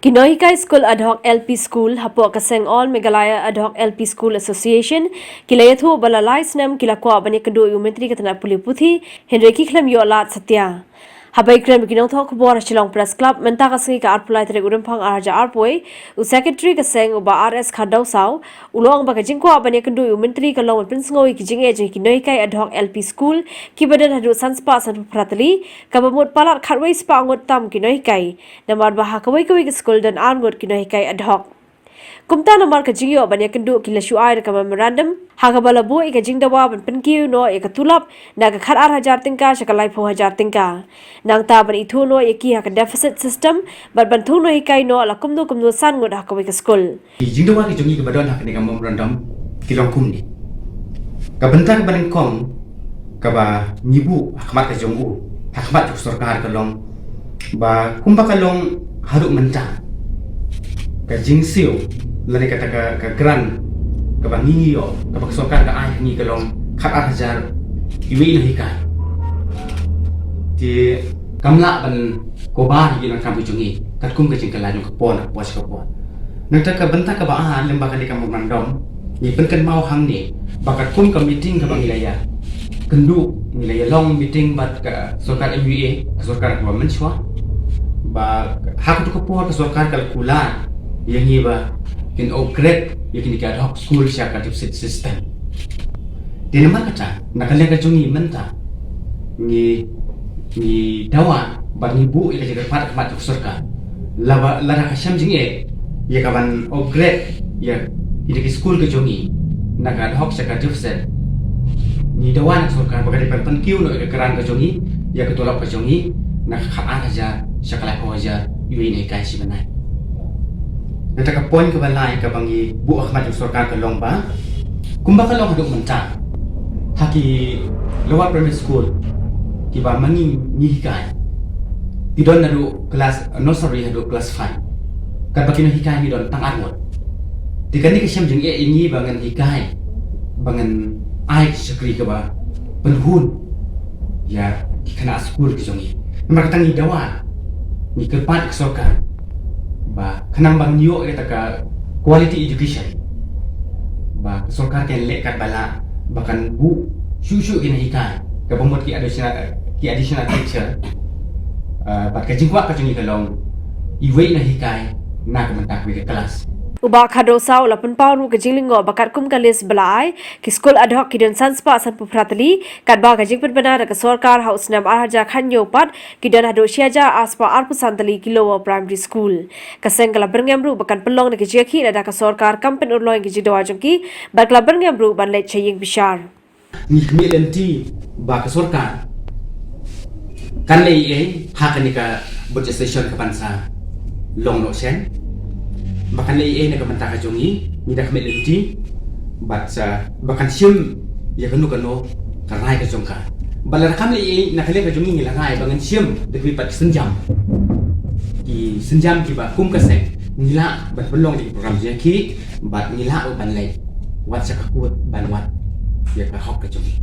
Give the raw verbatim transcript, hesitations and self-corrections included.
Ki nonghikai skul ad hoc L P School hapoh ka seng All Meghalaya Ad hoc L P School Association ki la ïathuh ba la lai snem ki la kwah ban ïakynduh ïa u Myntri ka tnat pule puthi, hynrei ki khlem ïoh lad satia. Haba ïakren bad ki nongthoh khubor ha Shillong Press Club mynta ka sngi ka arphew lai tarik u Rymphang ar hajar arphew, u Secretary ka seng u Bah R S Khardewsaw u la ong ba ka jingkwah ban ïakynduh ïa u Myntri ka long ban pynsngew ïa ki jingeh jong ki nonghikai ad hoc L P School kiba don haduh san spah sanphew phra tylli, kaba mut palat khatwei spah ngut tam ki nonghikai. Namar ba ha kawei kawei ka skul don ar ngut ki nonghikai ad hoc. Kumta namar ka jingïoh ban ïakynduh ki la shu ai da ka memorandum ha kaba la buh ïa ka jingdawa ban pynkiew noh ïa ka tulop na ka khat ar hajar tyngka sha ka laiphew hajar tyngka. Nangta ban ithuh noh ïa ki ha ka deficit system bad ban thung nonghikai noh la kumno kumno san ngut ha kawei ka skul. Ki jingdawa ki jong ngi kiba don ha kane ka memorandum ki long kumne. Ka bynta kaba nyngkong kaba ngi buh ha khmat ka jong u, ha khmat jong ka sorkar ka long ba kumba ka long haduh mynta, ka jingsiew lane kata ka, ka grant kaba ngi ïoh, kaba ka sorkar ka ai ha ngi ka long khat ar hajar iwei i nonghikai. Te kam lah ban cover ïa ki nongtrei ka jong ngi katkum ka jingkylla jong ka por na ka por sha ka por. Nangta ka bynta kaba ar lyngba kane ka memorandum, ngi pynkynmaw hangne ba katkum ka meeting kaba ngi la ïa kynduh, ngi la ïa long meeting bad ka sorkar M U A, ka sorkar kaba mynshuwa, ba ha katu ka por ka sorkar ka la kular ïa ngi ba kin upgrade ïa kine ki ad hoc school sha ka deficit system. Te namar kata, na ka liang ka jong ngi mynta ngi, ngi dawa ba ngi buh ïa ka jingkyrpad ha khmat jong ka sorkar. Lada, lada ka shem jingeh ïa ka ban upgrade ïa kine ki skul ka jong ngi na ka ad hoc sha ka deficit, ngi dawa na ka sorkar ba ka dei ban pynkiew noh ïa ka grant ka jong ngi, ïa ka tulop ka jong ngi na ka khat ar hajar sha ka laiphew hajar iwei i nonghikai shi bnai. Nangta ka point kaba lai kaba ngi buh ha khmat jong ka sorkar ka long ba kumba ka long haduh mynta ha ki lower primary school kiba ma ngi ngi hikai, ki don naduh class nursery haduh class five. Katba ki nonghikai ngi don tang ar ngut. Te kane ka shem jingeh ïa ngi ba ngan hikai, ba ngan ai shakri kaba pynhun ïa ki khynnah skul ki jong ngi. Namar kata ngi dawa, ngi kyrpad ka sorkar ba khnang ba ngin ïoh ïa kata ka quality education, ba ka sorkar kan leh katba lah ba kan buh shuh shuh ki nonghikai, kaba mut ki additional, ki additional teacher. Ah, bad ka jingkwah ka jong ngi ka long iwei i nonghikai na ka bynta kawei ka klas. U Bah Khardewsaw u la pynpaw ruh ka jinglyngngoh ba katkum ka list ba la ai, ki skul ad hoc ki don san spah sanphew phra tylli, katba ka jingpynbna da ka sorkar ha u snem ar hajar khathynñiew pat ki don haduh shi hajar ar spah arphew san tylli ki lower primary school. Ka seng ka la byrngem ruh ba kan pynlong da ka jingïakhih lada ka sorkar kam pynurlong ïa ka jingdawa jong ki, bad ka la byrngem ruh ban leit sha ïing bishar. Ngi khmih lynti ba ka sorkar kan leh ei ei ha kane ka budget session ka ban sa long noh shen, ba kan leh ei ei na ka bynta ka jong ngi, ngi da khmih lynti bad sa ba kan shim ïa kano kano ka rai ka jong ka. Bad lada kam leh ei ei na ka liang ka jong ngi, ngi la rai ba ngan shim da kawei pat ki sienjam, ki sienjam kiba kum ka seng ngi lah ban pynlong ïa ki program jingïakhih, bad ngi lah ban leit wat sha ka kut ban wad ïa ka hok ka jong ngi.